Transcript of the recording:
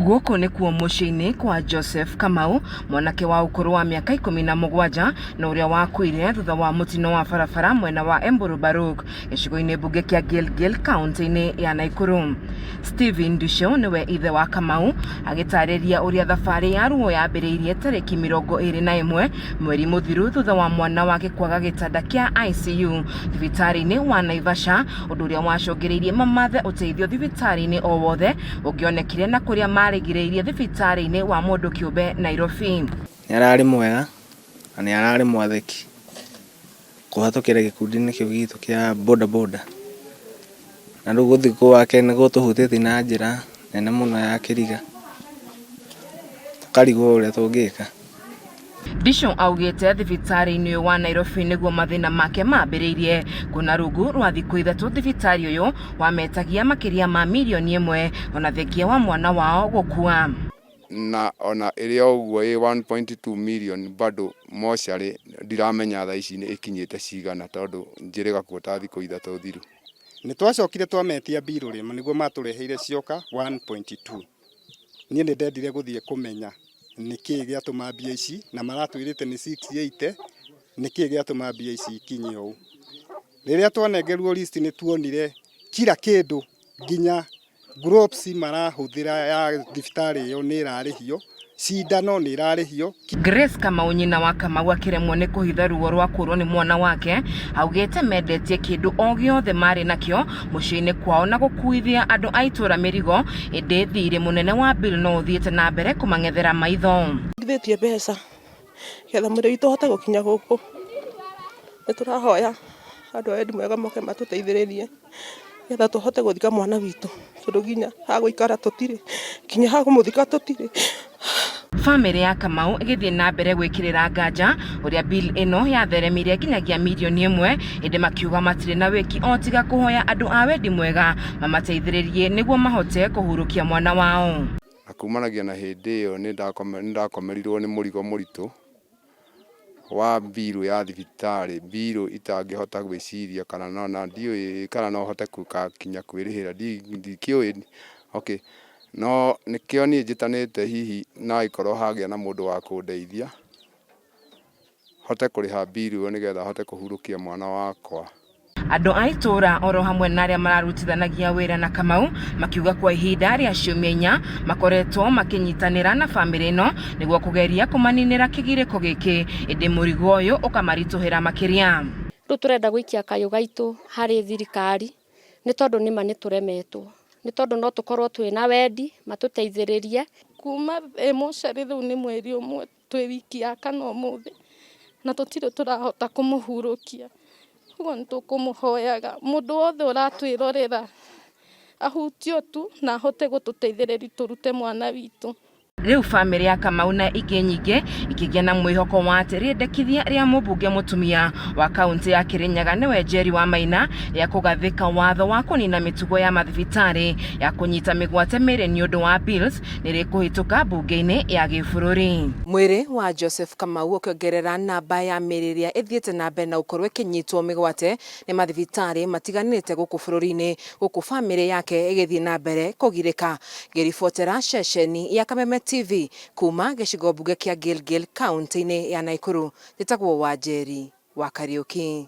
Gũkũ nĩkuo mũciĩ-inĩ kwa Joseph Kamau, mwanake wa ũkũrũ wa mĩaka 17 na ũrĩa wakuire thutha wa mũtino wa barabara mwena wa Emburubaruk gĩcigo-inĩ mbunge kĩa Gilgil kaunti-inĩ ya Nakuru. Stephen Ndusho nĩwe ithe wa Kamau agĩtarĩria ũrĩa thabarĩ ya ruo yambĩrĩirie tarĩki 21 mweri mũthiru thutha wa mwana wake kwaga gĩtanda kĩa ICU thibitarĩ-inĩ wa Naivasha, ũndũ ũrĩa wacũngĩrĩirie mamathe ũteithio thibitarĩ-inĩ o wothe ũngĩonekire na kũrĩa marĩgirĩirie thibitarĩ-inĩ wa mũndũ kĩũmbe Nairobi. Nĩ ararĩ mwega na nĩ ararĩ mwathĩki kũhatũkĩra gĩkundi-inĩ kĩu gitũ kĩa boda boda. Na rĩu gũthiĩ gwake nĩ gũtũhutĩtie na njĩra nene mũno ya kĩriga, tũkarigwo ũrĩa tũngĩka. Ndisho augĩte thibitarĩ-inĩ ũyũ wa Nairobi nĩguo mathĩna make mambĩrĩirie, kuona rungu rwa thikũ 3 thibitarĩ ũyũ wametagia makĩria ma mirioni 1 ona thengia wa mwana wao gũkua. Na ona ĩrĩ o ũguo ĩ 1.2 million bado mocarĩ ndiramenya thaa ici ĩkinyĩte cigana tondũ njĩrĩga kuo ta thikũ 3 thiru. Nĩ twacokire twametia mbirũ rĩ nĩguo matũreheire cioka 1.2. Niĩ nĩ ndendire gũthiĩ kũmenya nĩkĩĩ gĩatũma mbia ici, na maratwĩrĩte nĩ 680, nĩkĩĩ gĩatũma mbia ici ikinye ũũ. Rĩrĩa twanengerwo list nĩ tuonire kila kĩndũ nginya gloves marahũthĩra ya thibitarĩ ĩyo nĩ ĩrarĩhio, cindano nĩ ĩrarĩhio. Grace Kamau nyina wa Kamau akĩremwo nĩ kũhitha ruo rwa kũrwo nĩ mwana wake, augĩte mendetie kĩndũ o gĩothe marĩ nakĩo mũciĩ-inĩ kwao na gũkuithia andũ a itũra mĩrigo, ĩndĩ thirĩ mũnene wa bill no ũthiĩte na mbere kũmang'ethera maitho. Ngithĩtie mbeca getha mwĩrĩ witũ ũhote gũkinya gũkũ. Nĩ tũrahoya andũ a wendi mwega moke matũteithĩrĩrie getha tũhote gũthika mwana witũ, tondũ nginya ha gũikara tũtirĩ, nginya ha kũmũthika tũtirĩ. Bamĩrĩ ya Kamau ĩgĩthiĩ na mbere gwĩkĩrĩra nganja ũrĩa bill ĩno yatheremire nginyagia mirioni 1, ĩndĩ makiuga matirĩ na wĩki o tiga kũhoya andũ a wendi mwega mamateithĩrĩrie nĩguo mahote kũhurũkia mwana wao. Na kumanagia na hĩndĩ ĩyo nĩ ndakomerirwo nĩ mũrigo mũritũ wa mbirũ ya thibitarĩ, mbirũ itangĩhota gwĩciria kana no na ndiũĩ kana no hote gũgakinya kwĩrĩhĩra, ndikĩũĩ, okay. No nĩkĩo niĩ njĩtanĩte hihi no ĩkorwo hagĩa na mũndũ wa kũndeithia hote kũrĩha mbirũ ĩyo nĩgetha hote kũhurũkia mwana wakwa. Andũ a itũra oro hamwe na arĩa mararutithanagia wĩra na Kamau makiuga kwa ihinda rĩa ciumia 4 makoretwo makĩnyitanĩra na bamĩrĩ ĩno nĩguo kũgeria kũmaninĩra kĩgirĩko gĩkĩ, ĩndĩ mũrigo ũyũ ũkamaritũhĩra makĩria. Rĩu tũrenda gũikia kayũ gaitũ harĩ thirikari nĩ tondũ nĩma nĩ tũremetwo, nĩ tondũ no tũkorwo twĩna wendi matũteithĩrĩrie. Kuma ĩ mocarĩ rĩu nĩ mweri 1 twĩ wiki ya kana ũmũthĩ na tũtirĩ tũrahota kũmũhurũkia. Ũguo nĩ tũkũmũhoyaga mũndũ wothe ũratwĩrorera ahutio tu na ahote gũtũteithĩrĩria tũrute mwana witũ. Rĩu bamĩrĩ ya Kamau na ingĩ nyingĩ ikĩgĩa na mwĩhoko wa atĩ rĩendekithia rĩa mũmbunge mũtumia wa kaunti ya Kirinyaga nĩwe Njeri wa Maina rĩa kũgathĩka watho wa kũnina mĩtugo ya mathibitarĩ ya kũnyita mĩgwate mĩrĩ nĩ ũndũ wa bills nĩ rĩkũhĩtũka mbunge-inĩ ya gĩbũrũri. Mwĩrĩ wa Joseph Kamau ũkĩongerera namba ya mĩrĩ ĩrĩa ĩthiĩte na mbere na gũkorwo ĩkĩnyitwo mĩgwate nĩ mathibitarĩ matiganĩte gũkũ bũrũri-inĩ, gũkũ bamĩrĩ yake ĩgĩthiĩ na mbere kũgirĩka. Ngĩribotera ceceni ya Kameme TV kuma gĩcigo mbunge kĩa Gilgil kaunti-inĩ ya Nakuru, njĩtagwo Wanjeri wa Kariuki.